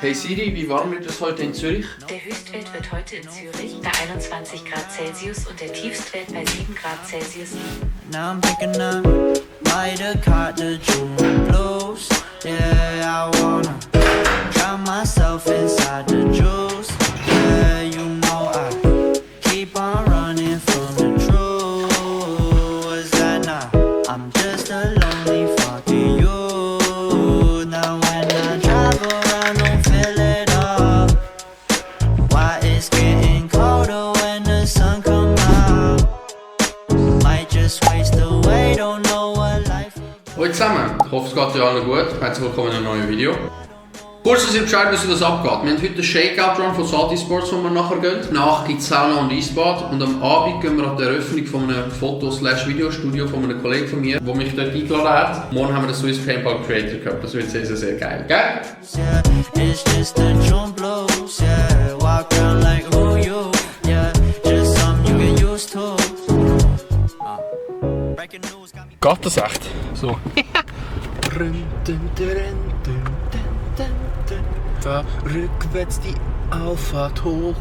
Hey Siri, wie warm wird es heute in Zürich? Der Höchstwert wird heute in Zürich bei 21 Grad Celsius und der Tiefstwert bei 7 Grad Celsius liegen. Now I'm picking up by the caught the June blues. Yeah, I wanna drown myself inside the juice. Yeah, you know I keep on running from the truth. Was that now? I'm just a lonely fucking you. Now when I drive around, don't feel it all. Why it's getting colder when the sun comes out? Might just waste away, don't know what life. Hallo zusammen, ich hoffe es geht euch allen gut. Herzlich willkommen in einem neuen Video. Kurz, dass ihr Bescheid wisst, wie das abgeht. Wir haben heute den Shakeout-Run von Salty Sports, wo wir nachher gehen. Danach gibt es Sauna und Eisbad. Und am Abend gehen wir an die Eröffnung von einem Foto-/Videostudio von einem Kollegen von mir, der mich dort eingeladen hat. Morgen haben wir den Swiss Paintball Creator Cup. Das wird sehr, sehr, sehr geil. Gell? Yeah, it's just the June blues. Yeah, walk around like who you? Yeah, just something you get used to. Breaking news got me. Geht das echt? So. Da rückwärts die Auffahrt hoch.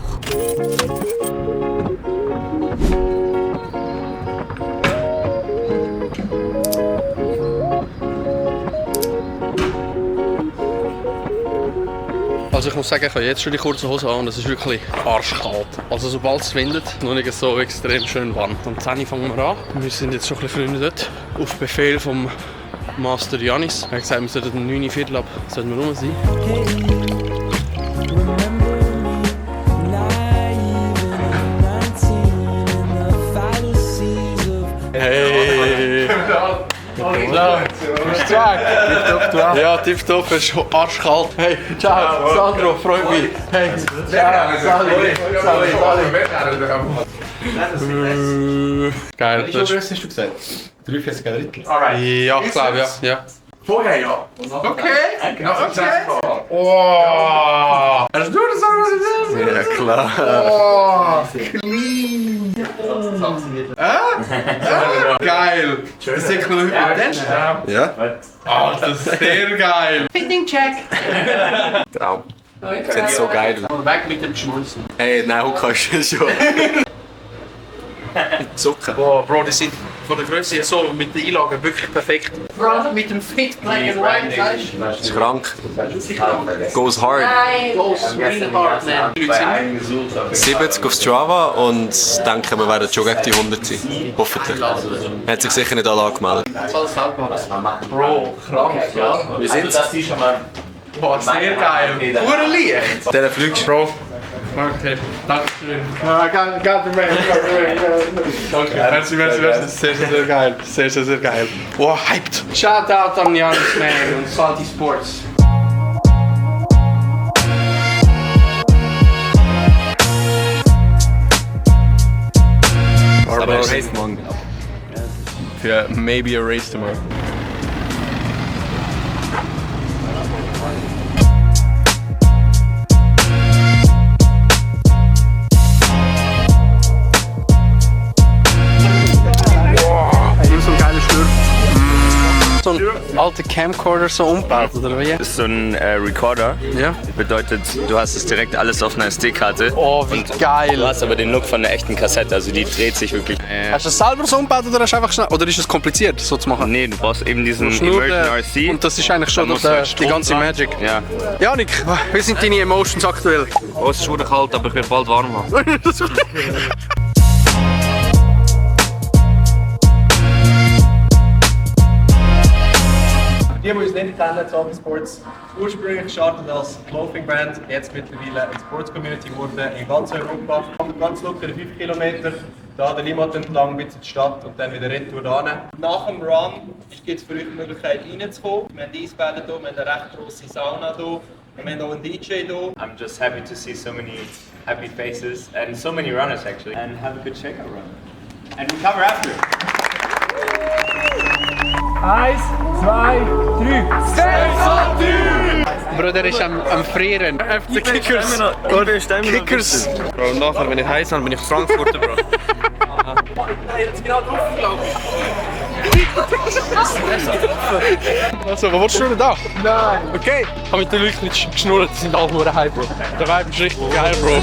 Also ich muss sagen, ich habe jetzt schon die kurzen Hosen an und es ist wirklich arschkalt. Also sobald es windet, noch nicht so extrem schön warm. Um 10 Uhr fangen wir an. Wir sind jetzt schon ein bisschen früher dort. Auf Befehl vom Master Janis. Er hat gesagt, wir sollten um 9 Uhr ab sollten wir rum sein. Hey! Tipptopp, ja, tipptopp, es ist arschkalt. Hey, ciao, Sandro, freut mich. Hey, ciao, Sali. Geil. Wie viel Größe hast du gesagt? 43 Drittel. Ja, ich glaube, ja. Vorher ja. Okay. Oh! Hast du das auch, was ich will? Ja, klar. Oh, clean. Geil. Das ist cool. Ja? Oh, das ist sehr geil. Traum. Sieht so geil aus. Weg mit dem Schmolzen. Hey, nein, Hucka ist schon. Zucker. Boah, Bro, die sind von der Größe her so mit der Einlage wirklich perfekt. Bro, mit dem Fit Black and White, weißt du? Das ist krank. Goes hard. Goes really hard, man. 70 auf Strava und denke, wir werden schon gegen die 100 sein. Hoffentlich. Er hat sich sicher nicht alle angemeldet. Bro, krank, ja. Wir sind Boah, sehr geil. Pure Licht. der Flügel. Bro. Okay, danke schön. Danke. Merci. Sehr geil. Sehr geil. Wow, hyped. Shoutout an Janis, man, und Salty Sports. Aber er race morgen. Für maybe a race tomorrow. So ein alter Camcorder so umgebaut, oder wie? Das ist so ein Recorder. Ja. Bedeutet, du hast es direkt alles auf einer SD-Karte. Oh, wie geil. Du hast aber den Look von einer echten Kassette, also die dreht sich wirklich. Hast du es selber so umgebaut oder hast du einfach schnell, oder ist es kompliziert so zu machen? Nee, du brauchst eben diesen Schnur, Immersion RC. und das ist eigentlich schon Dann musst du halt die Strom ganze dran. Magic. Ja. Janik, wie sind deine Emotions aktuell? Oh, es ist schon kalt, aber ich werde bald warm haben. Die uns nicht kennen, Salty Sports, ursprünglich gestartet als Clothing-Brand, jetzt mittlerweile eine Sports-Community geworden in ganz Europa. Ganz locker 5 Kilometer, da der Limmat entlang bis in die Stadt und dann wieder retour hin. Nach dem Run gibt es für euch die Möglichkeit reinzukommen. Wir haben Eisbäder hier, wir haben eine recht grosse Sauna hier und wir haben auch einen DJ hier. I'm just happy to see so many happy faces and so many runners actually. And have a good checkout run. And we cover after. 1, 2, 3. Bruder ist am Frieren. FC Kickers. Kickers. Bro, nachher, wenn ich heiß habe, bin ich Frankfurter, Bro. Jetzt genau drauf gelaufen. Also, wo willst du denn da? Nein. Okay. Ich habe mit den Leuten nicht geschnurrt, die sind alle nur heim, Bro. Der Vibe ist richtig geil, Bro.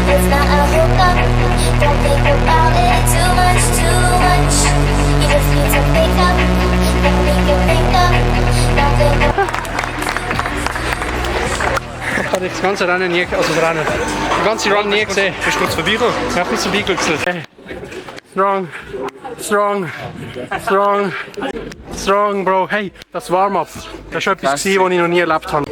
It's not a hookup. Don't think about it too much, too much. You just need to pick up, then we can link up. Don't think Ich habe das ganze Rennen nie, also das Rennen, die ganze Run nie gesehen. Bist du kurz vorbeigekommen? Ich habe kurz vorbeigelüchselt. Strong, strong, strong, strong, Bro. Hey, das Warm-up, das war etwas, was ich noch nie erlebt habe.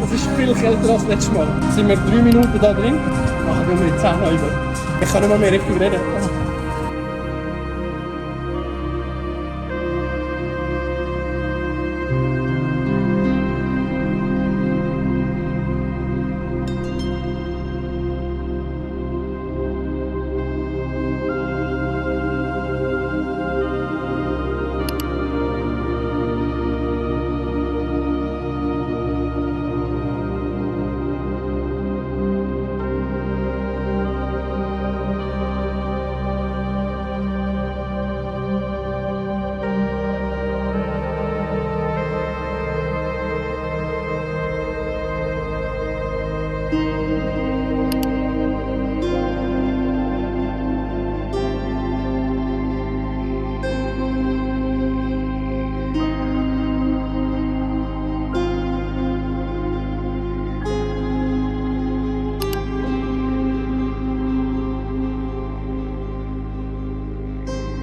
Es ist viel kälter als letztes Mal. Jetzt sind wir 3 Minuten da drin, nachher gehen wir in die 10 über. Ich kann nicht mal mehr richtig reden.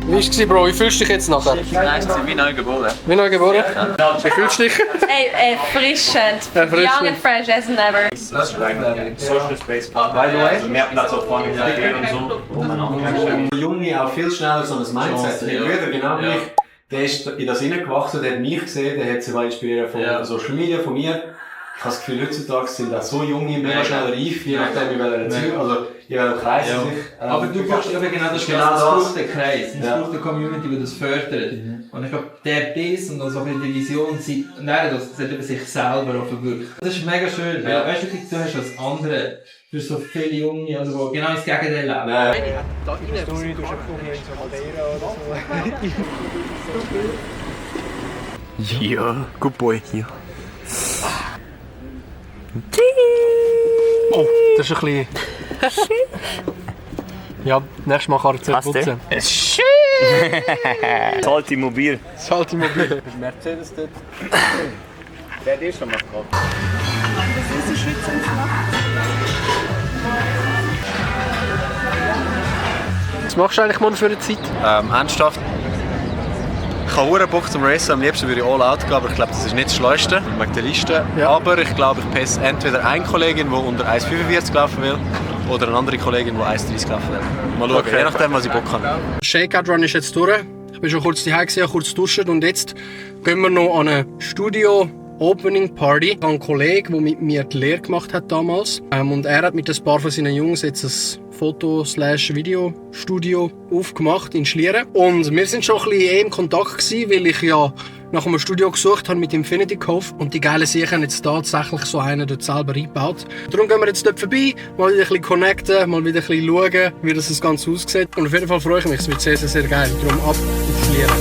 Wie war es, Bro? Wie fühlst du dich jetzt nachher? Nice, wie neu geboren. Wie neu geboren? Ja. Wie fühlst du dich? Erfrischend. Young and fresh as never. Social Space Park. By the way, mehr Platz auf vorne und so. Junge auch viel schneller so ein Mindset. Der Bruder genau gleich. Der ist in das hineingewachsen, der hat mich gesehen, der hat sich inspiriert von Social Media, von mir. Ich habe das Gefühl, heutzutage sind auch so junge, mega schnell reif, je nachdem, wie welcher Ziel, also in welchem Kreis sie sich. Aber du brauchst eben genau das, es braucht einen Kreis, es braucht eine Community, die das fördert. Und ich glaube, der Biss und so die Vision, das hat über sich selber auch verwirklicht. Das ist mega schön, weil weißt du hast als andere für so viele Junge, also die genau das Gegenteil leben. Story, du hast eine Kugel in so Madeira oder so. Ja, good boy, hier. Oh, das ist ein bisschen... Ja, nächstes Mal kann er zuerst putzen. Salty Mobil. Salty Mobil. Mercedes dort. Der hat schon mal gehabt. Was machst du eigentlich morgen für eine Zeit? Ernsthaft. Ich habe sehr Bock zum Racen, am liebsten würde ich all out gehen, aber ich glaube, das ist nicht das Schleuste wegen der Liste. Ja. Aber ich glaube, ich passe entweder eine Kollegin, die unter 1,45 laufen will, oder eine andere Kollegin, die 1,30 laufen will. Mal schauen, je nachdem, was ich Bock habe. Shakeout Run ist jetzt durch. Ich bin schon kurz daheim gewesen, kurz duschen und jetzt gehen wir noch an eine Studio Opening Party. Ich habe einen Kollegen, der mit mir die Lehre gemacht hat damals. Und er hat mit ein paar von seinen Jungs jetzt ein Foto-Video-Studio aufgemacht in Schlieren. Und wir sind schon ein bisschen im Kontakt gewesen, weil ich ja nach einem Studio gesucht habe mit Infinity Cove. Und die geile Sachen haben jetzt tatsächlich so einen dort selber eingebaut. Darum gehen wir jetzt dort vorbei, mal wieder ein bisschen connecten, mal wieder ein bisschen schauen, wie das Ganze aussieht. Und auf jeden Fall freue ich mich, es wird sehr, sehr, sehr geil. Darum ab auf Schlieren.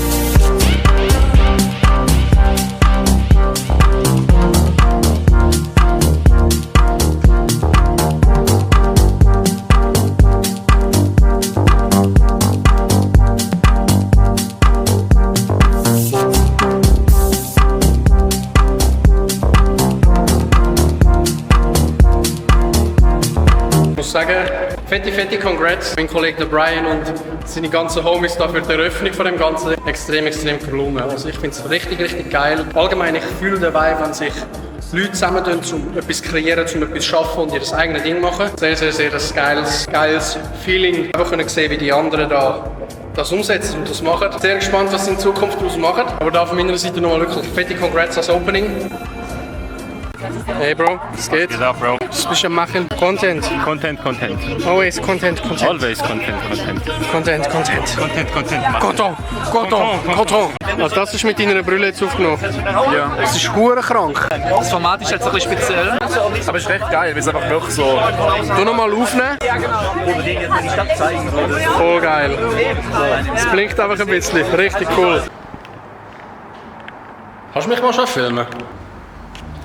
fette Congrats. Mein Kollege Brian und seine ganzen Homies da für die Eröffnung von dem Ganzen. Extrem gelungen. Also ich finde es richtig geil. Allgemein, ich fühle den Vibe, wenn sich Leute zusammentun, um etwas zu kreieren, um etwas zu schaffen und ihr eigenes Ding machen. Sehr ein geiles Feeling. Einfach können sehen, wie die anderen da das umsetzen und das machen. Sehr gespannt, was sie in Zukunft daraus machen. Aber da von meiner Seite nochmal wirklich fette Congrats als Opening. Hey Bro, was geht? Geht ab, Bro. Was bist du am machen? Content. Always Content. Always Content. Coton. Also das ist mit deiner Brille jetzt aufgenommen? Ja. Es ist hure krank. Das Format ist jetzt ein bisschen speziell, aber es ist recht geil, weil es einfach wirklich so... Du nochmal aufnehmen? Oder die Stadt zeigen. Voll geil. Es blinkt einfach ein bisschen. Richtig cool. Kannst du mich mal schon filmen?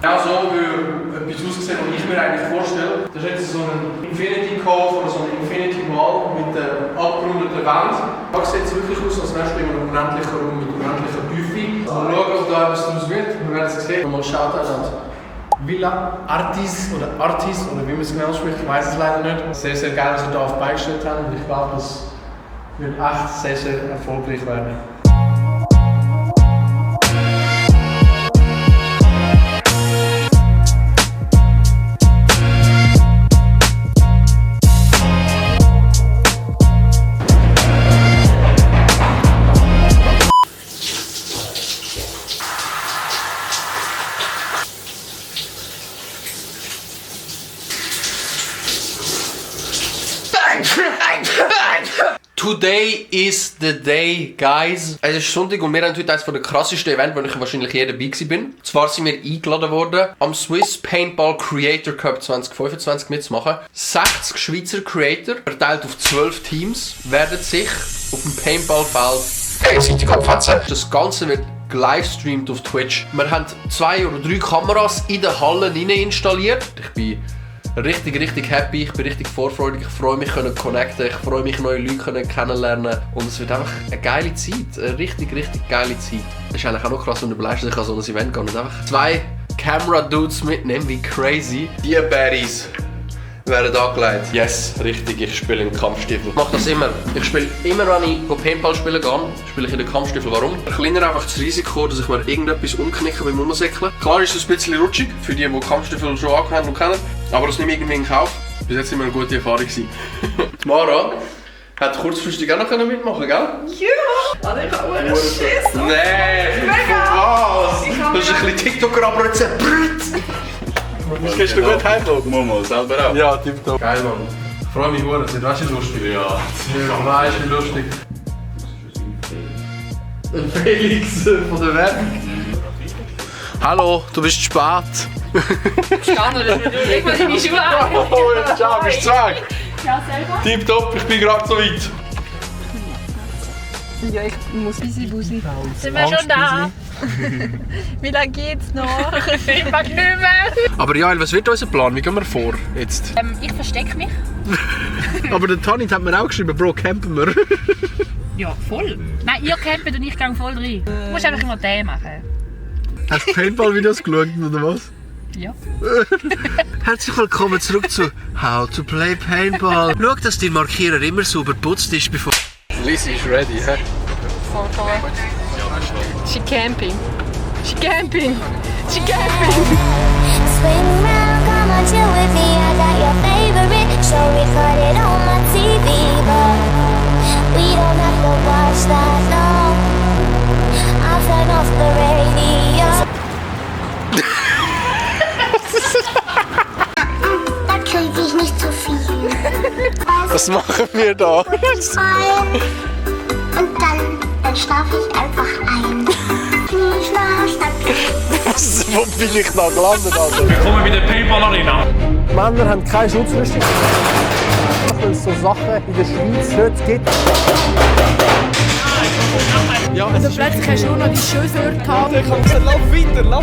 Ja, so würde etwas aussehen, was ich mir eigentlich vorstelle. Das ist jetzt so ein Infinity Cove oder so ein Infinity Wall mit der abgerundeten Wand. Da sieht es wirklich aus, als wärst du in einem unendlichen Raum mit unendlicher Tiefe. Mal schauen, ob da etwas daraus wird. Wir werden es sehen. Mal Shoutout an Villa Artis oder wie man es genau spricht, ich weiß es leider nicht. Sehr geil, dass wir da auf beigestellt haben und ich glaube, das wird echt sehr erfolgreich werden. Today is the day, guys. Es ist Sonntag und wir haben heute eines der krassesten Events, wo ich wahrscheinlich je dabei bin. Und zwar sind wir eingeladen worden, am Swiss Paintball Creator Cup 2025 mitzumachen. 60 Schweizer Creator, verteilt auf 12 Teams, werden sich auf dem Paintballfeld gegenseitig abfetzen. Das Ganze wird gelivestreamt auf Twitch. Wir haben 2 oder 3 Kameras in den Hallen installiert. Ich bin richtig happy, ich bin richtig vorfreudig, ich freue mich können connecten, ich freue mich neue Leute kennenlernen und es wird einfach eine geile Zeit, eine richtig geile Zeit. Das ist eigentlich auch noch krass, wenn du überlegst, dass ich an so ein Event gehe und einfach 2 Camera-Dudes mitnehmen, wie crazy. Die Baddies werden angelegt. Yes, richtig, ich spiele im Kampfstiefel. Ich mache das immer. Ich spiele immer, wenn ich Paintball spielen gehe, spiele ich in den Kampfstiefel. Warum? Kleiner einfach das Risiko, dass ich mir irgendetwas umknicke beim Umsäckeln. Klar ist es ein bisschen rutschig, für die Kampfstiefel schon angewendet und kennen, aber das nehme ich irgendwie in Kauf. Bis jetzt immer eine gute Erfahrung gewesen. Mara hat kurzfristig auch noch mitmachen, gell? Ja! Also ich habe einen Schiss! Nein! Was? Das ist ein bisschen TikTok-Rabrütze! Was gehst du gut heimkommen? Momo, selber auch. Ja, tipptopp. Geil, Mann. Ich freue mich sehr, das wird weißt du lustig. Ja. Weißt du, lustig. Felix von der Werbung. Hallo, du bist spät. Ich kann noch nicht, leg mal deine Schuhe an. Oh, jetzt ciao, bist du weg? Ja, selber. Tipptopp, ich bin gerade so weit. Ja, ich muss Bussi. Sind wir schon da? Wie lange geht's noch? Ich mag nicht mehr. Aber Jael, was wird unser Plan? Wie gehen wir vor jetzt? Ich verstecke mich. Aber der Tanit hat mir auch geschrieben, Bro, campen wir. Ja, voll. Nein, ihr campt und ich gehe voll rein. Du musst einfach immer den machen. Hast du Paintball-Videos geschaut, oder was? Ja. Herzlich willkommen zurück zu How to Play Paintball. Schau, dass dein Markierer immer sauber geputzt ist, bevor... Lizzie ist ready, hä? Voll. She camping. Swing round, come on, chill with me. I got your favorite show recorded on my TV, but we don't have to watch that, no. I'll turn off the radio. Da krieg ich nicht zu viel. Was machen wir da? Und dann schlafe ich einfach ein. Wo bin ich da gelandet, Alter? Willkommen bei der Paintball Arena. Männer haben keine Schutzrüstung. Weil es so Sachen in der Schweiz nicht gibt. Ja, Also plötzlich hast du nur noch die Schuhe gehabt. Ich hab gesagt, lauf weiter, schau.